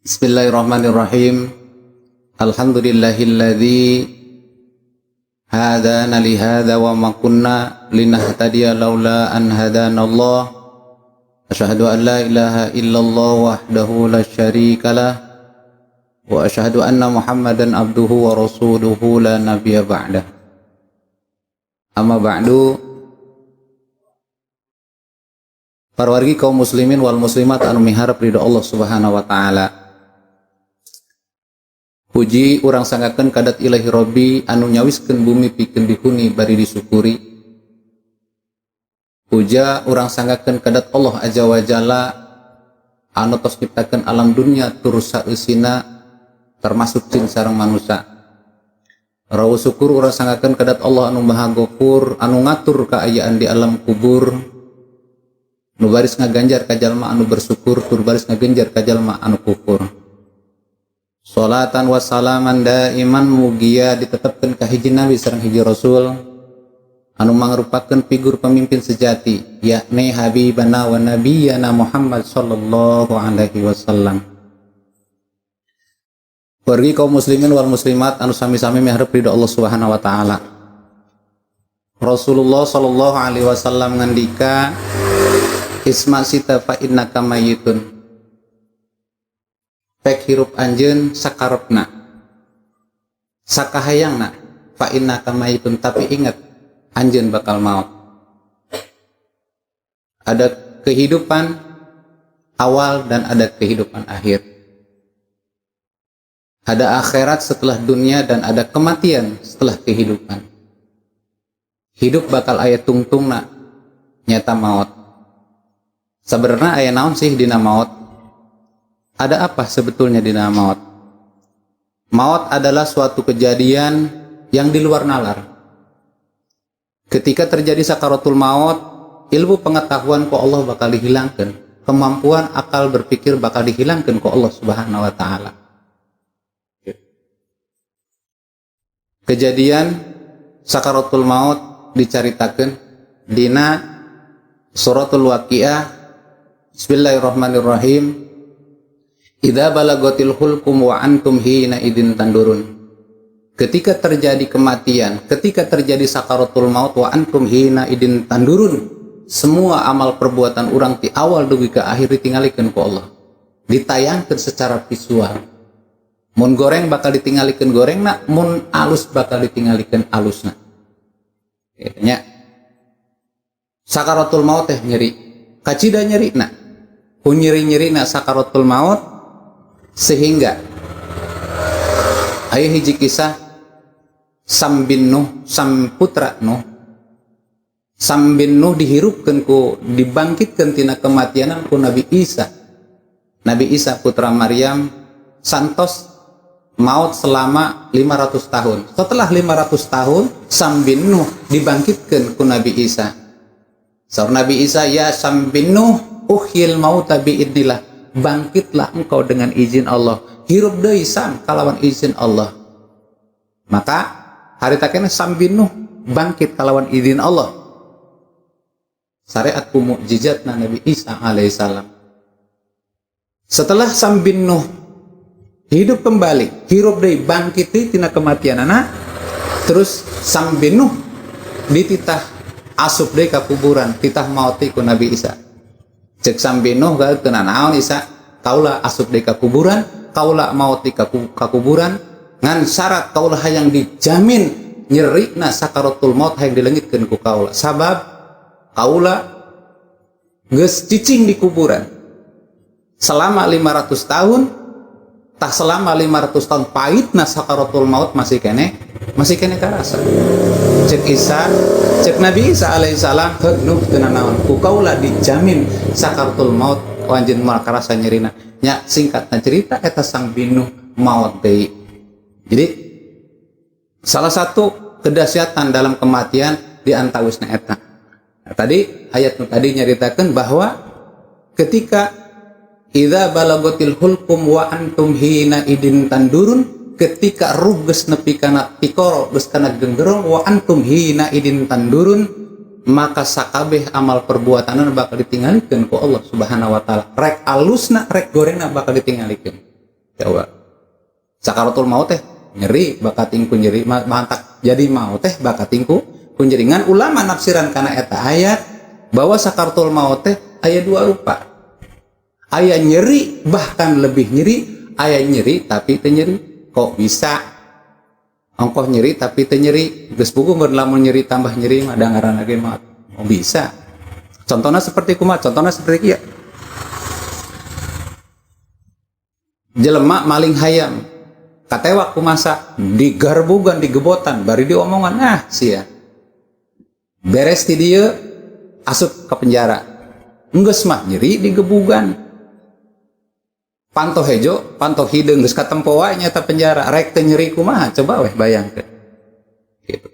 Bismillahirrahmanirrahim. Alhamdulillahilladzi hadana li hadza wa ma kunna linahtadiya laula an hadanallah. Asyhadu an la ilaha illallah wahdahu la syarikalah wa asyhadu anna Muhammadan abduhu wa rasuluhu la nabiyya ba'dah. Amma ba'du. Parwargi kaum muslimin wal muslimat anu miharep ridho Allah Subhanahu wa taala. Puji urang sanggakeun kadat Ilahi Robbi anu nyawiskeun bumi pikeun dihuni bari disyukuri. Puja urang sanggakeun kadat Allah Azza wa Jalla anu tos nyiptakeun alam dunia tur saeusina termasuk jin sareng manusia. Rawu syukur urang sanggakeun kadat Allah anu Maha Ghafur anu ngatur kaayaan di alam kubur. Nu baris ngaganjar ka jalma anu bersyukur tur baris ngaganjar ka jalma anu kufur. Salatan wassalaman daiman mugia ditetapkan ka hiji nabi sareng hiji rasul anu mangrupakeun figur pemimpin sejati yakni habibana wa nabiyana Muhammad sallallahu alaihi wasallam. Wargi kaum muslimin wal muslimat anu sami-sami miharep ridho Allah Subhanahu wa taala. Rasulullah sallallahu alaihi wasallam ngandika isma sita fa innaka mayyitun. Pek hirup anjeun sakarepna sakahayangna fa innaka mayyitun, tapi ingat anjeun bakal maut. Ada kehidupan awal dan ada kehidupan akhir. Ada akhirat setelah dunia dan ada kematian setelah kehidupan. Hidup bakal aya tungtungna nyata maut. Sebenarnya aya naon sih dina maut? Ada apa sebetulnya di dalam maut? Maut adalah suatu kejadian yang di luar nalar. Ketika terjadi sakaratul maut, ilmu pengetahuan ku Allah bakal dihilangkan, kemampuan akal berpikir bakal dihilangkan ku Allah Subhanahu wa taala. Kejadian sakaratul maut dicaritakeun dina suratul Waqiah. Bismillahirrahmanirrahim. Idza balagatil hulqum wa antum hina idin tandurun. Ketika terjadi kematian, ketika terjadi sakaratul maut wa antum hina idin tandurun, semua amal perbuatan urang ti awal dugi ke akhir ditinggalikeun ku Allah. Ditayangkeun secara visual. Mun goreng bakal ditinggalikeun gorengna, mun alus bakal ditinggalikeun alusna. Kitu nya. Sakaratul maut teh nyeri. Kacida nyerina. Ku nyeri-nyerina sakaratul maut sehingga aya hiji kisah Sam bin Nuh, Sam putra Nuh. Sam bin Nuh dihirupkeun ku dibangkitkeun tina kematianan ku Nabi Isa. Nabi Isa putra Maryam santos maut selama 500 tahun. Setelah 500 tahun Sam bin Nuh dibangkitkeun ku Nabi Isa. Saur Nabi Isa, ya Sam bin Nuh, uhyil mauta biidnillah. Bangkitlah engkau dengan izin Allah. Hirup deui Sam kalawan izin Allah. Maka harita keneh Sam bin Nuh bangkit kalawan izin Allah. Syariat ku mukjizatna Nabi Isa alaihissalam. Setelah Sam bin Nuh hidup kembali, hirup deui bangkit deui tina kematianana, terus Sam bin Nuh dititah asup deui ka kuburan, titah maot ku Nabi Isa. Cek Sam bin Nuh gaul teu nanaon Isa, kaula asup deui ka kuburan, kaula maot di ka kuburan, ngan syarat kaula hayang dijamin nyerina sakaratul maut hayang dilengitkeun ku kaula. Sabab kaula geus cicing di kuburan selama 500 tahun, tah selama 500 tahun pahitna sakaratul maut masih keneh karasa. Cek Isa, cek Nabi Isa alaihissalam, heug Nuh teu nanaon, ku kaula dijamin sakaratul maut anjeun moal karasa nyerina. Nya singkatna cerita eta Sang bin Nuh maut deui. Jadi salah satu kedahsyatan dalam kematian di antawisna eta. Nah, tadi ayat nu tadi nyaritakeun bahwa ketika idza balagatil hulqum wa antum hina idin tandurun, ketika ruh geus nepi kana tikoro geus kana genggerong wa antum hina idin tandurun, maka sakabeh amal perbuatanna bakal ditinggalikeun ku Allah Subhanahu wa taala. Rek alusna rek gorengna bakal ditinggalikeun. Coba sakaratul maut teh nyeri, bakating ku nyeri mantak jadi maut teh bakating ku nyeri. Ngan ulama nafsiran kana eta ayat bahwa sakaratul maut teh aya dua rupa, aya nyeri bahkan lebih nyeri, aya nyeri tapi teu nyeri. Kok bisa ongkoh nyeri tapi teu nyeri? Geus puguh lamun nyeri tambah nyeri mah da ngaranna ge maut. Oh, bisa. Contohnya seperti kumaha? Contohnya seperti kieu: jelema maling hayam katewak ku masa, digarbugan, digebotan, bari diomongan, "Ah sia." Beres ti dieu asup ke penjara, enggeus mah nyeri digebugan, panto hejo panto hideung, geus katempo wae nyata penjara. Rek teu nyeri kumaha? Coba weh bayangkeun gitu.